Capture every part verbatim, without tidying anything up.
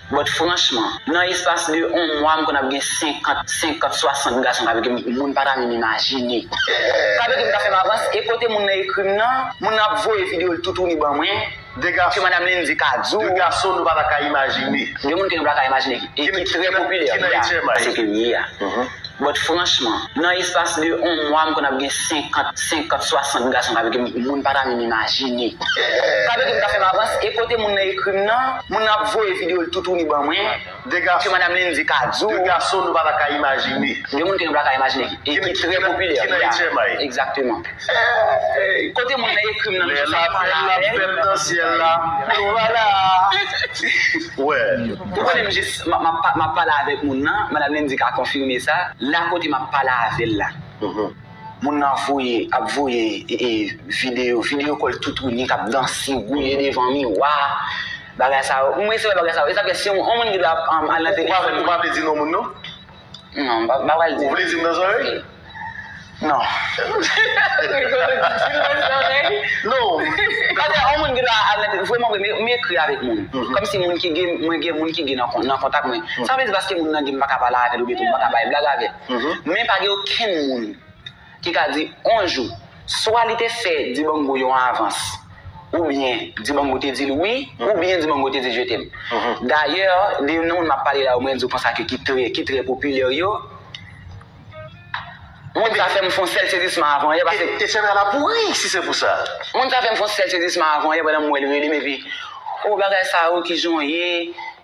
But franchman, nan espas de yon mwa, m konn ap gen senkant, senkant, swasant gason k ap ekri m, moun pa ta menm imajine. K ap ekri m, k ap fè m avans, e kote moun nan ekri m nan, moun nan ap voye videyo l toutouni ban mwen. De gason. Ke Madam Lindy ka di w. De gason nou pa ta ka imajine. De moun ke nou pa ta ka imajine, e ki trè popilè, ki nan ya, H M I. Paske m ye a. But franchman, nan espas de yon mwa, m konn ap gen senkant, senkant, swasant gason k ap ekri m, moun pa ta menm imajine. K ap ekri m, k ap fè m avans, e kote moun nan ekri m nan, moun nan ap voye videyo l toutouni ban mwen. De gason. Ke Madam Lindy ka di w. De gason nou pa ta ka imajine. De moun ke nou pa ta ka imajine, e ki trè popilè, ki nan ya, H M I. Egzakteman. Kote moun nan ekri m nan, lè lapèl la fèt nan syèl la, nou pa la. Wè. Ou konnen m jis, m ap, m ap, m ap pale avèk moun nan, Madam Lindy ka konfime sa, la kote m ap pale avè l la. Moun nan voye, ap voye, e, e, videyo, videyo kò l toutouni, k ap danse, gouye devan miwa, bagay sa yo. Mwen se bagay sa yo. E sa fè si yon, yon moun ki dwe ap, um, al nan telefòn. Ou pa vle di non moun non? Non, m pa, m pa pral di. Ou vle di m nan zòrèy? Non. Rigolo, di di l nan zòrèy. Non. Paske yon moun gen dwa al nan, vrèman vre, m, m ekri avèk moun. Kòmsi moun ki gen, mwen gen moun ki gen nan kon-, nan kontak mwen. Sa vle di paske moun nan gen m pa ka pale avè l oubyen tou m pa ka bay blag avè l. Men pa gen okenn moun ki ka di yon jou, swa li te fè Dibango yon avans, oubyen Dibango te di l wi, oubyen Dibango te di l je t'aime. Dayè, de nan moun m ap pale la yo, mwen di w konsa ke ki trè, ki trè popilè yo, moun sa fè m fè yon sèl sezisman avan yè, paske e, e channel la pouri, si se pou sa. Moun sa fè m fè yon sèl sezisman avan yè, pandan m wè l rele m, epi, o, bagay sa yo, kijan w ye,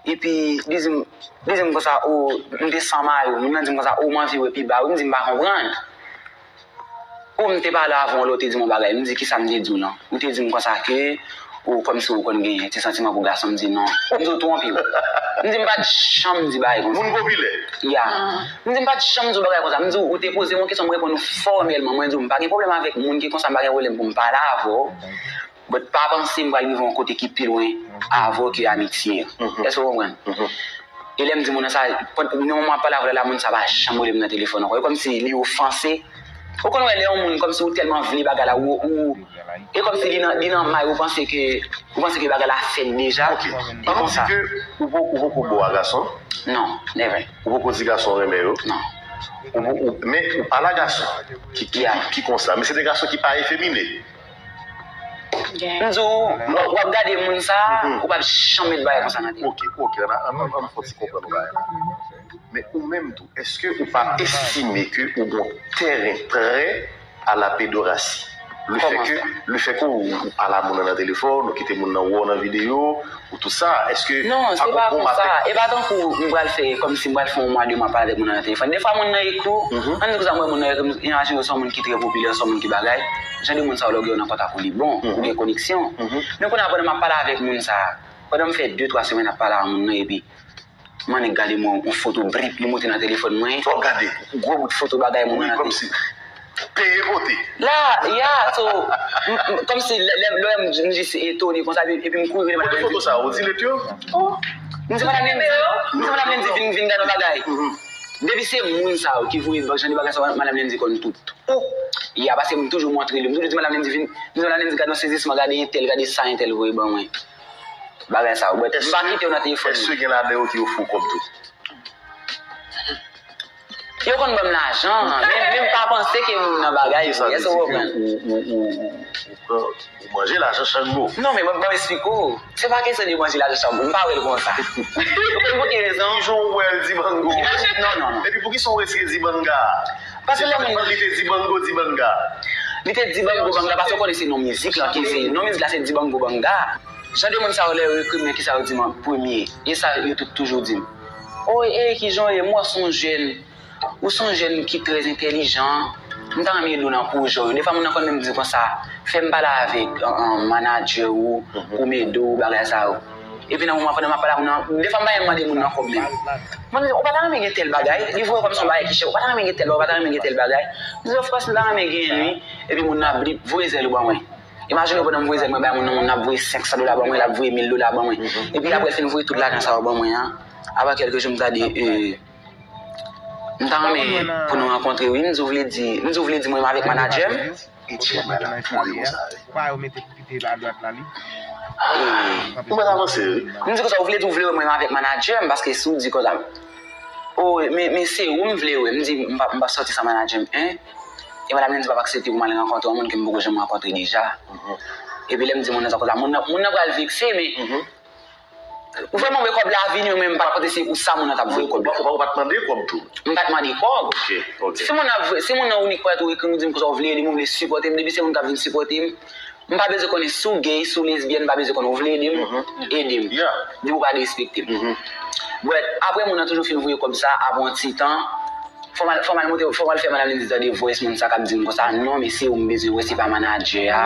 epi li di m, li di m konsa, o, m te san mayo, moun nan di m konsa, o, m anvi wè pi ba, wi, m di m pa konprann. Ou m te pale avè w lè w te di m yon bagay, m di kisa m te di w lan. Ou te di m konsa ke, ou kòmsi ou konn gen ti santiman pou gason, m di non. M di w twonpe w. M di m pa t janm di bagay konsa. Moun popilè. Ya. M di m pa t janm di w bagay konsa. M di w, ou te poze m yon kesyon, m reponn ou fòmèlman. Mwen di w, m pa gen pwoblèm avèk moun ki konsa, m pa gen pwoblèm pou m pale avè w. But pa panse m pral rive yon kote ki pi lwen avè w ke amitye. Èske w konprann? E lè m di moun nan sa, nan moman m ap pale avè w la, moun sa pa janm rele m nan telefòn ankò. E kòmsi li ofanse. Ou konn wè lè yon moun kòmsi ou tèlman vle bagay la, ou, ou, e kòmsi li nan, li nan may, ou panse ke, ou panse ke bagay la fèt deja. Ok. E konsa. An nou di ke ou po-, ou poko bo a gason? Non, never. Ou poko di gason renmen yo? Non. Ou, ou, men ou pale a gason ki, ki, ki, ki konsa. Men se de gason ki pa efemine. M di w, w ap gade moun sa, ou p ap janm met bagay konsa nan tèt. Ok, ok, an, an, an, an fè w ti konprann yon bagay la. Men ou menm tou, èske ou pa estime ke ou gon tèren prè a la pédorasi? Le fè ke, le fè ke ou, ou pale a moun nan nan telefòn, ou kite moun nan wè w nan videyo, ou tout sa, èske... Non, se pa konsa. E pa tankou m pral fè, kòmsi m pral fè yon mwa, de mwa pale avèk moun nan nan telefòn. Defwa moun nan ekri w, ann di konsa, m wè moun nan ekri m, imajine w se yon moun ki trè popilè, se yon moun ki bagay. Jan de moun sa yo lè w gen yo nan kontak ou li bon, ou gen koneksyon. Men kounye a pandan m ap pale avèk moun sa, pandan m fè de, twa semèn ap pale a moun nan, epi m annik gade m wè yon foto blip li moute nan telefòn mwen. Fò w gade. Gwo bout foto bagay moun nan nan telefòn. Peye pote. La, ya, so, m, m, kòmsi lè, lè, lè m, m jis etone konsa, epi, epi m kouri rele Madam Lindy. Kote foto sa, ou delete yo? Oh. M di Madam Lindy, m di Madam Lindy vin, vin gade yon bagay. Depi se moun sa yo ki voye jan de bagay sa, Madam Lindy konn tout. Oh. Ya, paske m toujou montre li, m toujou di Madam Lindy vin, m di Madam Lindy gade yon sezisman, gade entèl, gade sa entèl voye ban mwen. Bagay sa yo, but m pa kite yo nan telefòn mwen. Èske gen ladan yo ki ofri w kòb tou? Yo konn ban m lajan, men, men m pa panse ke m nan bagay vre. Èske w konprann? Ou, ou, ou, ou, ou pran, ou manje lajan Chango. Non, men ban, ban m esplike w. Se pa kesyon de manje lajan Chango. M pa wè l konsa. Ou konn pou ki rezon? Kijan w wè l Dibango? Non, non, non. Epi poukisa w retire Dibanga? Paske lè moun... Li te Dibango, Dibanga. Li te Dibango, Banga, paske w konnen se non mizik lan ki se, non mizik la se Dibango, Banga. Jan de moun sa yo lè yo ekri m, men kisa yo di m an premye? E sa yo tout toujou di m. O, e, kijan w ye? M wè w se yon jèn. Ou se yon jèn ki trè entèlijan. M ta renmen ede w nan pwojè w yo. Defwa moun nan konn menm di konsa, fè m pale avèk, an, an, manadjè ou, pou m ede w, bagay sa yo. Epi nan moman pandan m ap pale a moun nan, defwa m pa janm mande moun nan kòb menm. Mwen di, ou pa ta renmen gen tèl bagay? Li voye kòm se yon bagay ki chè. Ou pa ta renmen gen tèl bagay, ou pa ta renmen gen tèl bagay? M di, of course, m ta renmen genyen l wi. Epi moun nan ap voye zèl ou ban mwen. Imajine w pandan m voye zèl mwen bay moun nan, moun nan ap voye senk san dola ban mwen, l ap voye mil dola ban mwen. Epi apre l fin voye tout lajan sa yo ban mwen an, apre kèlke jou m ta di, e, m ta renmen pou nou rankontre wi, m di w vle di, m di w vle di mwen m avèk manadjè m. H M I la pouri konsa wi. Ou pa wè yo mete pite adwat la li. Ou mèt avanse, wi. M di konsa, ou vle di ou vle wè mwen avèk manadjè m, paske si w di konsa, o, men, men se ou m vle wè. M di, m p ap, m p ap sòti san manadjè m, en. E madanm Lindsay p ap aksepte pou m al rankontre yon moun ke m poko janm rankontre deja. Epi lè m di moun nan sa konsa, moun nan, moun nan pral vekse, men ou vrèman wè kòb la vini, men m pa t konte se ou sa moun nan t ap voye kòb la. Ou pa, ou pa t mande kòb tou? M pa t mande kòb. Ok, ok. Si moun nan vre, si moun nan ou ni kwè tou, ekri m, di m konsa ou vle ede m, ou vle sipòte m, depi se moun k ap vin sipòte m, m pa bezwen konnen si w gay, si w lesbyèn, m pa bezwen konnen, ou vle ede m, ede m. Depi w pa derespekte m. But, apre moun nan toujou fin voye kòb sa, apre yon ti tan, fò m al, fò m al monte, fò m al fè madanm Lindsay tande voice moun sa k ap di m konsa, non, men se ou m bezwen wè, se pa manadjè a,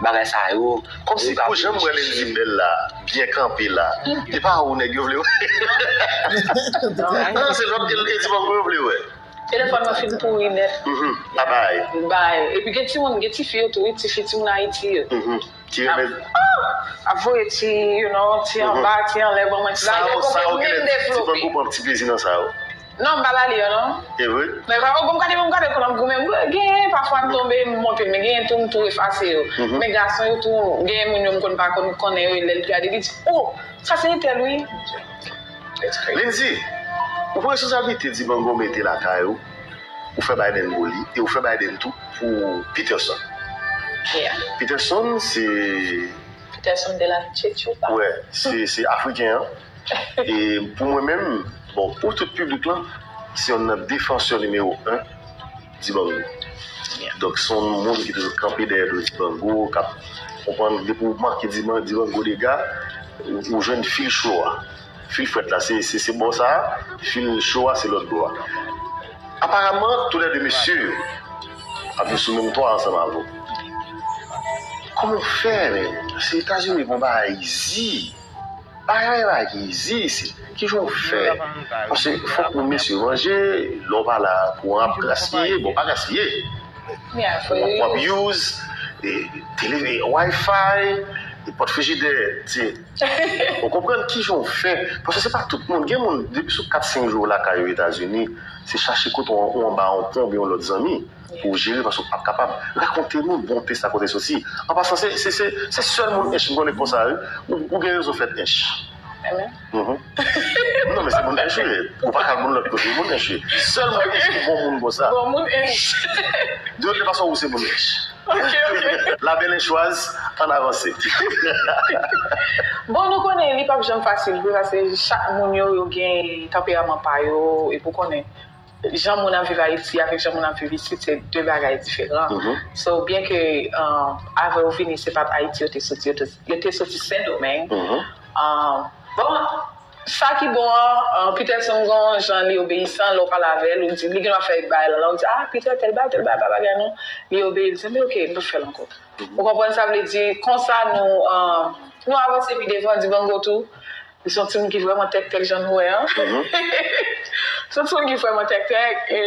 bagay sa yo. Kòmsi ou pa janm wè Lindsay bèl la, byen kanpe la. E pa ou nèg yo vle wè. Non, se lòt e, e Dibango yo vle wè. Telefòn mwen fin pouri nèt. Bay. Bay. Epi gen timoun, gen tifi yo tou, wi, tifi, timoun Ayiti yo. Ki renmen. Ap voye ti, you know, ti anba, ti anlè, ban mwen ti bagay, yo poko menm devlope. Dibango pran ti plezi nan sa yo. Non, m pa lali yo, non. E vre? Men pa, bon, m gade, bon, m gade, konnen m goumen, m goumen, gen, pafwa m tonbe, m monte, men gen tou, m tou efase yo. Men gason yo tou, gen moun yo m konn pa konn, konnen yo, lè l gade, li di, oh, sa se entèl, wi. Lindsay, ou pran responsablite Dibango mete lakay ou, ou fè Biden pou li, e ou fè Biden tou pou Peterson. Peterson, se Peterson de la Chechupa. Wè, se, se Afriken an. E pou mwen menm, bon, pou tout piblik lan, se yonn nan defansè nimewo en Dibango. Donk, se yon moun ki toujou kanpe dèyè do Dibango, k ap konprann, depi w manke Diban-, Dibango dega, ou, ou jwenn fil cho a. Fil frèt la, se, se, se bò sa a, fil cho a, se lòt bò a. Aparaman, toulède mesye yo ap viv sou menm twa ansanm avè w. Kòman w fè, men? Se Etazini, bon, bagay izi. Bagay pa ki izi isit. Kijan w fè? Paske fòk moun mesye manje, lè w pa la, kouran ap gaspiye. Bon, pa gaspiye. W ap use, e, tele, e, Wi-Fi, e, pòt frijidè, ti. Ou konprann kijan w fè? Paske se pa tout moun. Gen moun, depi sou kat senk jou lakay yo Etazini, se chache kote w, w anba yon pon oubyen yon lòt zanmi pou w jere, paske w p ap kapab. Rakonte nou bonte sa kote soti. An pasan, se, se, se, se sèl moun ench m konnen konsa, wi. Ou, ou gen rezon fèt ench. Non, men se moun ench, wi. Ou pa ka moun lòt kote, moun ench, wi. Sèl moun ench ki bon moun konsa. Bon moun ench. De lòt fason, ou se moun ench. Ok, ok. La belle enchoise, ann avanse. Bon, nou konnen li p ap janm fasil vre, paske chak moun yo, yo gen tanperaman pa yo, epi w konnen, jan moun ap viv Ayiti avèk jan moun ap viv isit, se de bagay diferan. So, byen ke, euh, avè yo vini, se pa t Ayiti yo te soti, yo te, yo te soti Sendomeng. Euh, bon, sa ki bon an, euh, Peterson gon jan li obeyisan, lè w pale avè l, ou di, li gen dwa fè bagay lan, la, ou di, ah, Peter, tèl bagay, tèl bagay, pa bagay, non. Li obeyi, li di, men ok, m p ap fè l ankò. Ou konprann sa vle di, konsa nou, euh, nou avanse pi devan, Dibango tou. Li se yon timoun ki vrèman tèktèk jan nou wè an. Se yon timoun ki vrèman tèktèk. E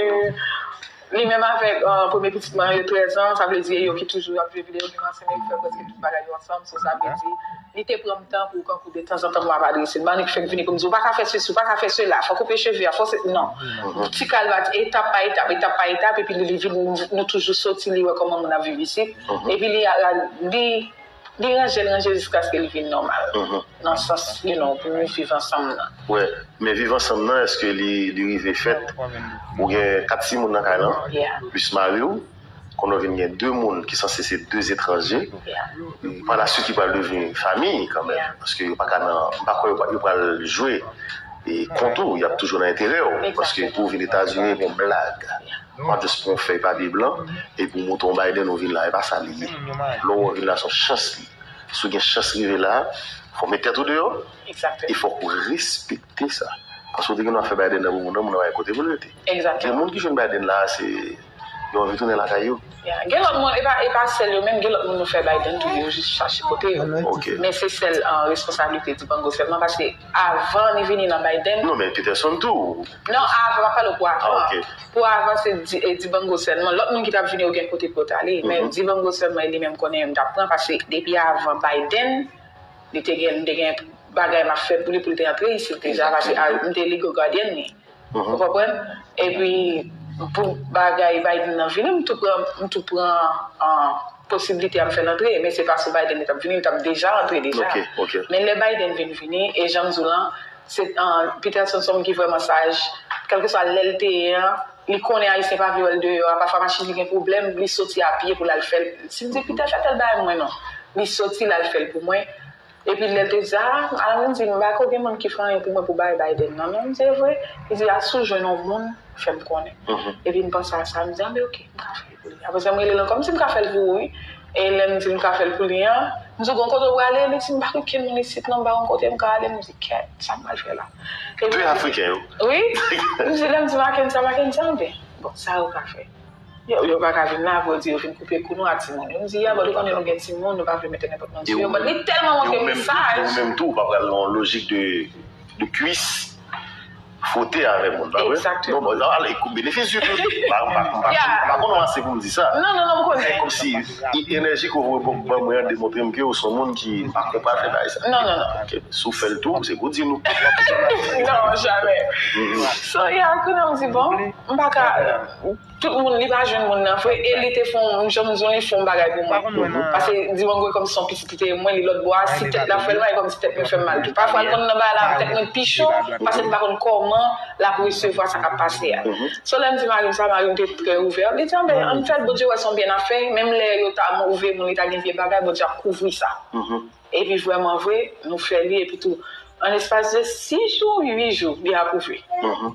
li menm avèk, euh, premye pitit mwen, yo trèz an, sa vle di e yo ki toujou ap jwe videyo game ansanm, e ki fè prèske tout bagay yo ansanm. So, sa vle di, li te pran m tan pou kankou de tanzantan pou m ap adrese l. Annik fèk vini pou m di, ou pa ka fè sesi, ou pa ka fè sela, fòk koupe cheve a, fòk se, non. Ti kalba, etap pa etap, etap pa etap, epi li, li vin, nou, nou toujou soti, li wè kòman moun ap viv isit. Epi li, li, li ranje l, ranje l jiskaske li vin nòmal. Nan sans, you know, pou nou viv ansanm nan. Wè, men viv ansanm nan, èske li, li rive fèt? Ou gen kat timoun nan kay lan, plis mari w, kounye a w vin gen de moun ki sanse se de etranje. Palaswit, li pral devni fanmi kanmenm, paske yo pa ka nan, m pa kwè yo pa, yo pral jwe e kont ou, y ap toujou nan enterè w, paske pou w vin Etazini, bon blag. Pa jis pran yon fèy papye blan, epi w montre yon Biden ou vin la, e pa sa li ye. Lè w vin la, se yon chans li. Si w gen chans rive la, fò w met tèt ou deyò, e fòk ou respekte sa. Paske w te gen dwa fè Biden nan pou moun nan, moun nan pa gen kote pou l rete. Gen moun ki jwenn Biden la, se yo anvi tounen lakay yo. Gen lòt moun, e pa, e pa sèl yo menm, gen lòt moun nou fè Biden tou, yo jis chache kote yo. Men se sèl, euh, responsablite Dibango sèlman, paske avan li vini nan Biden. Non, men Peterson tou. Non, avan, m ap pale w pou avan. Pou avan, se Di-, e, Dibango sèlman. Lòt moun ki t ap vini yo gen kote pou yo t ale. Men Dibango sèlman, e li menm konnen m t ap pran, paske depi avan Biden, li te gen, li te gen bagay m ap fè pou li, pou li te antre isit deja, paske a, m te legal guardian li. Ou konprann? Epi, pou bagay Biden nan vini, m tou pran, m tou pran, an, posiblite a m fè l antre, men se pa sou Biden li t ap vini, li t ap deja antre deja. Ok, ok. Men lè Biden vin vini, e jan m di w lan, se, ah, Peterson se yon moun ki vrèman saj, kèlkeswa lè l te ye an, li konnen Ayisyen pa vle wè l deyò a, pafwa machin li gen pwoblèm, li soti a pye pou l al fè l. Si m di Peter fè tèl bagay pou mwen, non. Li soti, l al fè l pou mwen. Epi lè l te di, ah, Alan di, m pa ko gen moun ki fè anyen pou mwen pou bay Biden nan, non, m di, e vre? Li di, a si w jwenn yon moun, fè m konnen. Epi m panse a sa, m di, a, men oke, m ka fè l pou li. Apre sa, m rele l ankò, m di, m ka fè l pou ou, wi. E lè m di m ka fè l pou li an, m di, gon kote w prale? Li di, m pa gen okenn moun isit, non, m pa gon kote m ka ale. M di, kèt, sa m pral fè la? Epi De Afriken yo. Wi. M di, lè m di Mackendy sa, Mackendy sa, m di, bon, sa yo ka fè. Yo, yo pa ka vin la pou yo di yo vin koupe kou nou a timoun yo. M di, ya, bon, nou konnen nou gen timoun, nou pa vle mete nenpòt moun sou yo. But li tèlman E montre ou menm, e mesaj. Ou menm tou, ou pa pral nan yon lojik de, de kwis, fwote avè moun, pa vre? Exactement. Non, bon, ale, kou benefis di dout. M pa, m pa, m pa, Yeah. M pa konn ou ase pou m di sa. Non, non, non, m konnen. Kòmsi e- enèji ke w voye ban ban mwen an demontre m ke w se yon moun ki pa konn pa fè bagay sa. Non, non, non. Ok, si w fè l tou, se pou di nou. Non, jamè. So, ya, kounye a m di, bon, m pa ka, tout moun, li pa jwenn moun nan vre, e li te fè yon, jan m di w, li fè yon bagay pou mwen. Paske Dibango kòmsi se yon pitit li te ye mwen, li lòt bò a, si tèt la fè l mal, e kòmsi tèt mwen fè m mal tou. Pafwa, l konn nan bagay la, tèt mwen pi cho, paske m pa konn kòman l ap resevwa sa k ap pase a. So, lè m di mari m sa, mari m te trè ouvè. Li di, anben, ann fè l, Bondye wè se yon byen n ap fè, menm lè yo ta move moun, li ta gen vye bagay, Bondye ap kouvri sa. Epi vrèman vre, nou fè li, epi tou, an espas de sis jou, uit jou, li apwouve.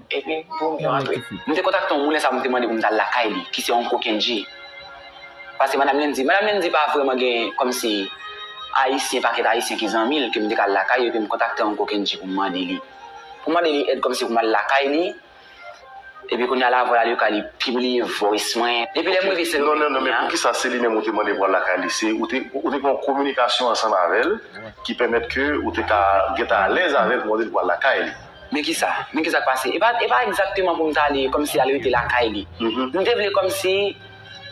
Epi, boum, yo antre. M te kontakte yon moun lè sa a, m te mande pou m t al lakay li, ki se Uncle Kendji. Paske Madanm Lendy, Madanm Lendy pa vrèman gen kòmsi Ayisyen, pakèt Ayisyen ki zanmi l, ke m te ka al lakay yo, epi m kontakte Uncle Kendji pou m mande li. Pou m mande li èd kòmsi pou m al lakay li, epi kounye a la vwala li ka li pibliye voice mwen. Epi lè m rive Sendomeng. Non, non, non, men poukisa se li menm ou te mande pou al lakay li? Se ou te, ou te gen yon kominikasyon ansanm avè l ki pèmèt ke ou te ka gentan alèz avè l pou mande l pou al lakay li. Men kisa? Men kisa k pase? E pa, e pa egzakteman pou m ta ale kòmsi al rete lakay li. M te vle kòmsi,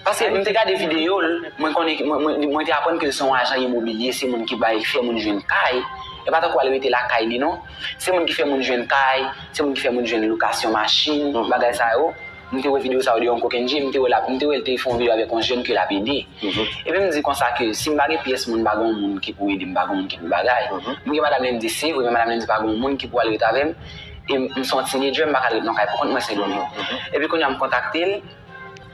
paske m te gade videyo l, mwen konnen, mwen, mwen, mwen te aprann ke l se yon ajan imobilye, se moun ki bay, fè moun jwenn kay. E pa tankou al rete lakay li non. Se moun ki fè moun jwenn kay, se moun ki fè moun jwenn lokasyon machin, bagay sa yo. M te wè videyo sa yo de Uncle Kendji, m te wè l ap, m te wè l te fè yon videyo avèk yon jèn ke l ap ede. Epi m di konsa ke si m pa gen pyès moun, m pa gen yon moun ki pou ede m, m pa gen yon moun ki pou bagay. M gen Madanm Lendy, se vre, men Madanm Lendy pa gen yon moun ki pou al ret avè m. E m, m se yon teenager, m pa ka al ret nan kay pou kont mwen Sendomeng. Epi kounye a m kontakte l,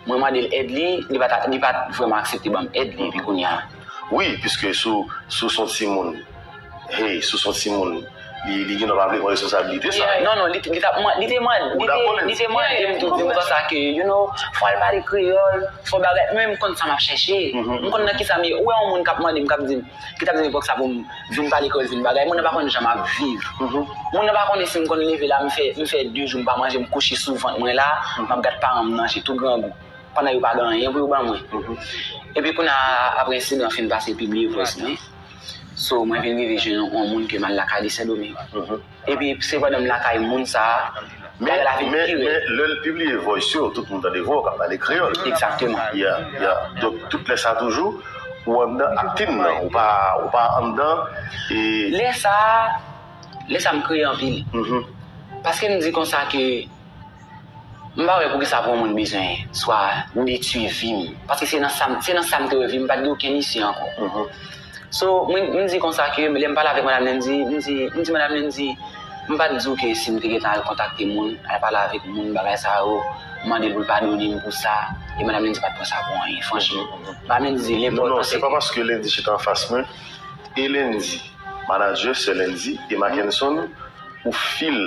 mwen mande l èd li, li pa t, li pa t vrèman aksepte ban m èd li, epi kounye a. Wi, piske si w, si w se yon timoun, hey, si w se yon timoun, li, li gen dwa pa vle pran responsablite sa. Yeah. Non, non, li, li t ap man-, li te mande, li te, li te mande m tou, di m konsa ke, you know, fò al pale kreyòl, fò bagay, men m konn sa m ap chèche. M konn nan kisa m ye. Ou wè yon moun k ap mande m, k ap di m, ki t ap di m epòk sa pou m vin pale kreyòl, vin bagay, moun nan pa konn jan m ap viv. Moun nan pa konnen si m konn leve la, m fè, m fè de jou m pa manje, m kouche sou vant mwen la, m ap gad paran m nan je tou grangou. Pandan yo pa gen anyen pou yo ban mwen. Epi kounye a, apre ensidan an fin pase, l pibliye voice mwen. So, mwen vin rive jwenn yon, yon moun ke m al lakay li Sendomeng. Epi se pandan m lakay moun sa a, Men, bagay la vin men, pi rèd. Men lè l pibliye voice yo, tout moun tande vwa w k ap pale kreyòl. Egzakteman. Ya, ya. Donk, tout lè sa toujou, ou anndan acting nan, ou pa, ou pa anndan, e, Lè sa a, lè sa a m kriye anpil. Paske m di konsa ke m pa wè poukisa pou yon moun bezwen swa detwi vi m. Paske se nan sa m, se nan sa m te wè vi m, m pa t gen okenn isi ankò. So, mwen, m di konsa ke lè m pale avèk Madanm Lendy, m di, m di Madanm Lendy, m pa t di w ke si m te gentan al kontakte moun, al pale avèk moun, bagay sa yo, m mande l pou l padone m pou sa, e Madanm Lendy pa t pran sa pou anyen, franchman. Madanm Lendy di Non, lenpòtan non, se pa paske Lendy chita anfas mwen, e Lendy, manager, sè Lendy, e Mackenson, ou fil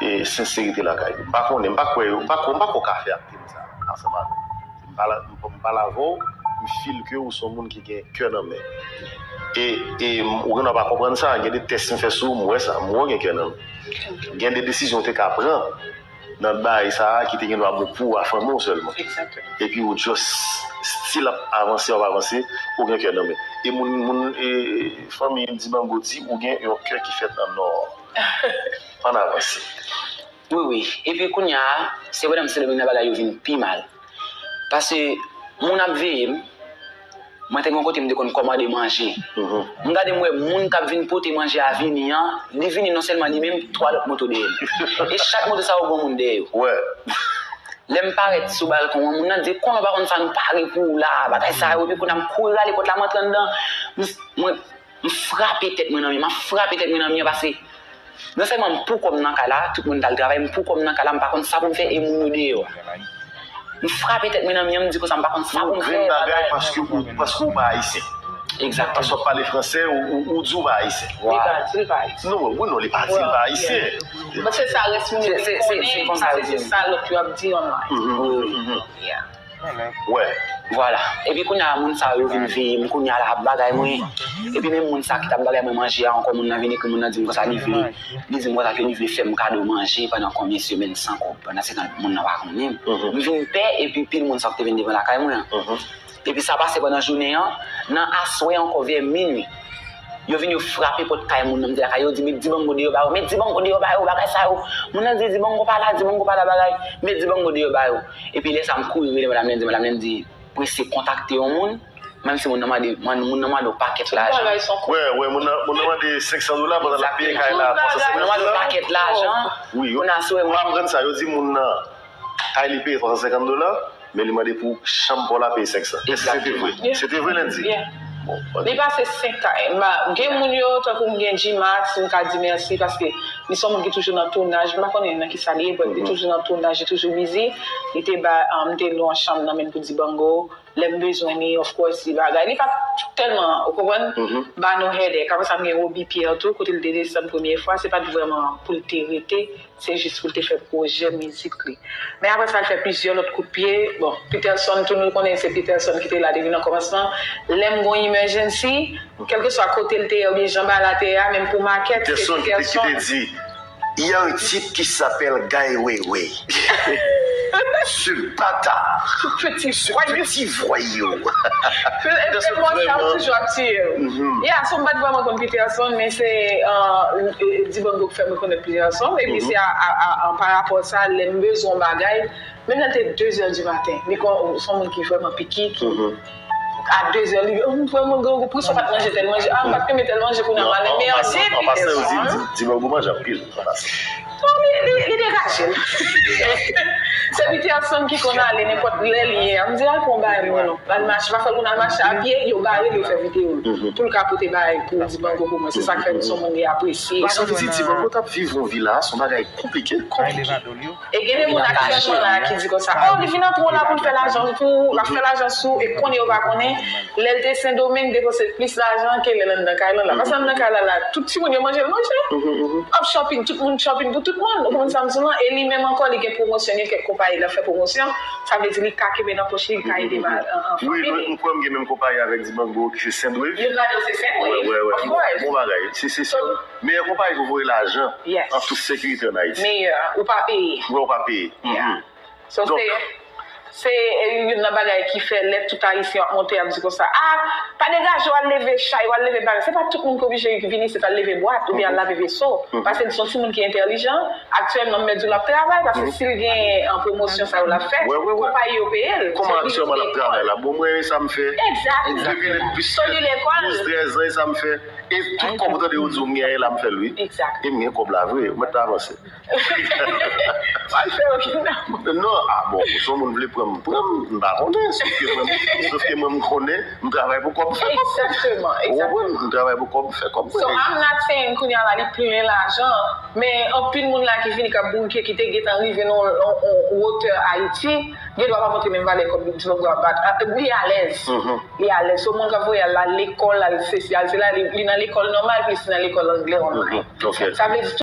e senserite lakay yo. M pa konnen, m pa kwè yo, m pa kwè, m pa kwè w ka fè acting sa ansanm avè m. M pale, m pale avè w, m fil ke ou se yon moun ki gen kè nan men. E, e ou gen dwa pa konprann sa, gen de tès m fè sou ou, m wè sa, m wè w gen kè nan men. Gen de desizyon w te ka pran nan bagay sa a ki te gen dwa bon pou ou a fanmi w sèlman. Epi ou just still ap avanse, ap avanse, ou gen kè nan men. E moun, moun, e fanmi Dibango di ou gen yon kè ki fèt an nò. Ann avanse. Wi, wi. Epi kounye a, se pandan m Sendomeng nan bagay yo vin pi mal. Paske moun ap veye m, mwen te gen yon kote m te konn kòmande manje. M gade m wè moun k ap vin pote manje a vini an, li vini non sèlman li menm, twa lòt moto dèyè l. E chak moto sa yo gen yon moun dèyè yo. Wè. Lè m parèt sou balkon an, moun nan di, "Konnen w pa konn sa nou pare pou ou la, bagay sa yo." Epi kounye a m kouri rale pòt la, m antre anndan. M, mwen, m frape tèt mwen nan mi, m ap frape tèt mwen nan mi an pase. Non sèlman m pou kò m nan kay la, tout moun t al travay, m pou kò m nan kay la, m pa konn sa pou m fè e moun yo deyò a. M frape tèt mwen nan mi an, m di konsa, m pa konn sa pou m fè. Ou grenn bagay paske ou, paske ou pa ayisyen. Egzakteman. Paske w ap pale fransè, ou, ou, ou di w pa ayisyen. Li pa di l pa ayisyen. Non, wi, non, li pa di l pa ayisyen. Bon, se sa rès moun yo konnen, se sa lòt yo ap di online. Yeah. Wè. Vwala. Epi kounye a, moun sa yo vin veye m, kounye a la ap bagay mwen. Epi menm moun sa ki t ap bagay mwen manje a ankò, moun nan vin ekri, moun nan di m konsa li vle, li di m konsa ke li vle fè m kado manje pandan konbyen semèn san kòb, pandan se tan moun nan pa konnen m. M vin pè, epi pil moun sa yo ki te vin devan lakay mwen an. Epi sa pase pandan jounen an, nan aswè ankò vè minui. Yo vin yo frape pòt kay moun nan, m te lakay yo, di, "Met Dibango deyò ba yo, met Dibango deyò ba yo, bagay sa yo." Moun nan di, "Dibango pa la, Dibango pa la, bagay, met Dibango deyò ba yo." Epi lè sa m kouri rele madanm nan, di, madanm nan di, "Prese kontakte yon moun, menm si moun nan mande, moun nan mande yon pakèt lajan." Wè, wè, moun nan, moun nan mande senk san dola pandan l ap peye kay la twa san senkant dola. Moun nan mande yon pakèt lajan. Wi, yo, m aprann sa, yo di moun nan, kay li peye twa san senkant dola. Men li mande pou chanm pa w la peye senk san. Èske se te vre? Se te vre, Landy? Bon, ok. Li pase senk kay. Gen moun yo, tankou m gen G-Max, m ka di mèsi paske li se yon moun ki toujou nan tounaj. M pa konnen nan ki sa li ye, but li toujou nan tounaj, li toujou busy. Li te ba, um, m te lwe yon chanm nan men l pou Dibango. Lè m bezwen li, of course, li bagay. Li pa t tèlman, ou konprann? Ba nou headache. Apre sa, m gen Roby Pierre tou, kote l te desann premye fwa. Se pa t vrèman pou l te rete. Se jis pou l te fè pwojè mizik li. Men apre sa, l fè plizyè lòt kout pye. Bon, Peterson tou, nou konnen se Peterson ki te la depi nan kòmansman. Lè m gon emergency, kèlkeswa kote l te ye oubyen jan bagay la te ye a, menm pou makèt, se Peterson ki te di, "Il y a un type qui s'appelle Guy Wewe." Ce bâtard. Petit voyou. Petit voyou. Peterson vrèman toujou ap tiye. Yeah, so m pa t vrèman konn Peterson, men se, euh, Dibango k fè mwen konèt Peterson. Epi se a, a, a, a, pa rapò sa, lè m bezwen yon bagay, menm lè l te de zè di maten, li kon, se yon moun ki vrèman piki, ki a de zè, li, "Oh, m vrèman grangou, poukisa w pa t manje tèl manje? Ah, m pa t renmen tèl manje kounye a, m ale." Men an pasan, an pasan, yo di, di, Dibango manje anpil. Non, li, li, li degaje l. Se Peterson ki konn ale nenpòt lè li ye. M di, "Al pran bagay mwen non. Al mache." Pa fè l konn al mache a pye, yo bare l, yo fè videyo l. Pou l ka pote bagay pou Dibango pou mwen. Se sa k fè m se yon moun li apresye. Sa vle di Dibango t ap viv yon vi la, se yon bagay konplike, konplike. E gen de moun aktyèlman la ki di konsa, "Oh, li vin antre w la pou l fè lajan pou ou, l ap fè lajan sou ou," e konnen yo pa konnen. Lè l te Sendomeng, depanse plis lajan ke lè l anndan kay lan la. Paske anndan kay la, la, tout timoun yo manje, l manje. Ap shopping, tout moun shopping pou tout moun. Ou konprann sa m di w lan? E li menm ankò, li gen pwomosyon, gen kèk konpayi l ap fè pwomosyon. Sa vle di li ka kenbe nan pòch li, li ka ede fanmi li. Wi, m kwè m gen menm konpayi avèk Dibango, ki se Sendwave. Leonardo se Sendwave. Wè, wè, wè. Bon bagay. Se, se, se meyè konpayi pou voye lajan an tout sekirite ann Ayiti. Meyè, ou pa peye. Wè, ou pa peye. So, se, se, eh, youn nan bagay ki fè lè tout Ayisyen ap monte, ap di konsa, "Ah, pa degaje w al leve chay, w al leve bagay." Se pa tout moun ki oblije vin isit al leve bwat oubyen al lave veso. Paske li se yon timoun ki entèlijan. Aktyèlman, m mèt di w l ap travay, paske si l gen, eh, pwomosyon sa yo l ap fè, konpayi yo peye l. Kòman aktyèlman l ap travay la? Bon, mwen, e sa m fè. Egzakt. Depi l gen plis ke douz, trèz an, e sa m fè. E tout kòb ou tande yo di w m genyen la, m fè l, wi. Egzakt. E m gen kòb la vre, ou mèt avanse. Pa l fè okenn damou. Non, ah bon, si yon moun vle pran m, pran m, m pa konnen. Sòf ke mwen, sòf ke mwen, m konnen, m travay pou kòb, m fè kòb mwen. Egzakteman, egzakteman. Ou konprann? M travay pou kòb, m fè kòb mwen. So, I'm not saying kounye a la li plen lajan, men anpil moun la ki vini k ap bourike, ki te gentan rive nan yon, yon, yon wotè Ayiti, gen dwa pa montre menm valè kòb li di lòt bò a bat. Ah, li alèz. Li alèz. So, moun k ap voye al la lekòl, al sesi, al sela, li, li nan lekòl nòmal, plis li nan lekòl anglè online. Sa vle di,